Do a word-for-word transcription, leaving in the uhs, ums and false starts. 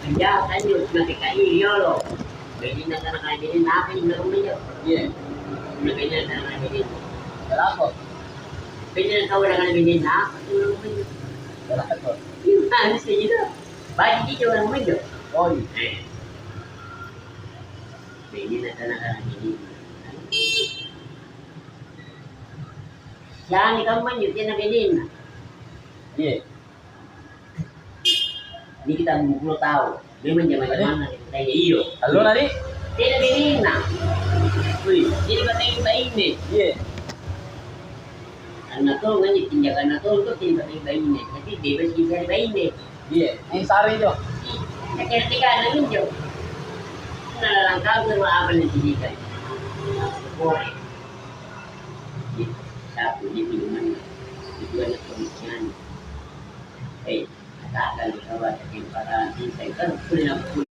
Penjahat anjo, mate kayu riolo. Bainenna tana kana bainenna apa injo nakamma injo? Iya. Punna bainenna tana kana bainenna. Kenapa? Bainenna tau nakana bainenna apa injo nakamma injo? Kenapa? Iya, bisa juga. Baji' ji orang injo. Oh, iya. Eh. Bainenna tana kana bainenna. Siami kamma injo tena bainenna. Iya. Niki tampulo tau. Memang jama-jamanna kita iyo. Allora, Ri? Tena bainenna. Wih. Jadi batang baine. Iya. Karena tong anjo tindakanna tong to tena batang baine. Tapi bebas bisa baine. Iya. Yang sari jo. Iya. Kira-kira anjo. Nah, langkah apa nih sih kan? Boleh. Satu, dia minuman. Kedua, dia pemikiran. Eh, katakan di bawah, ketimparan, saya kan punya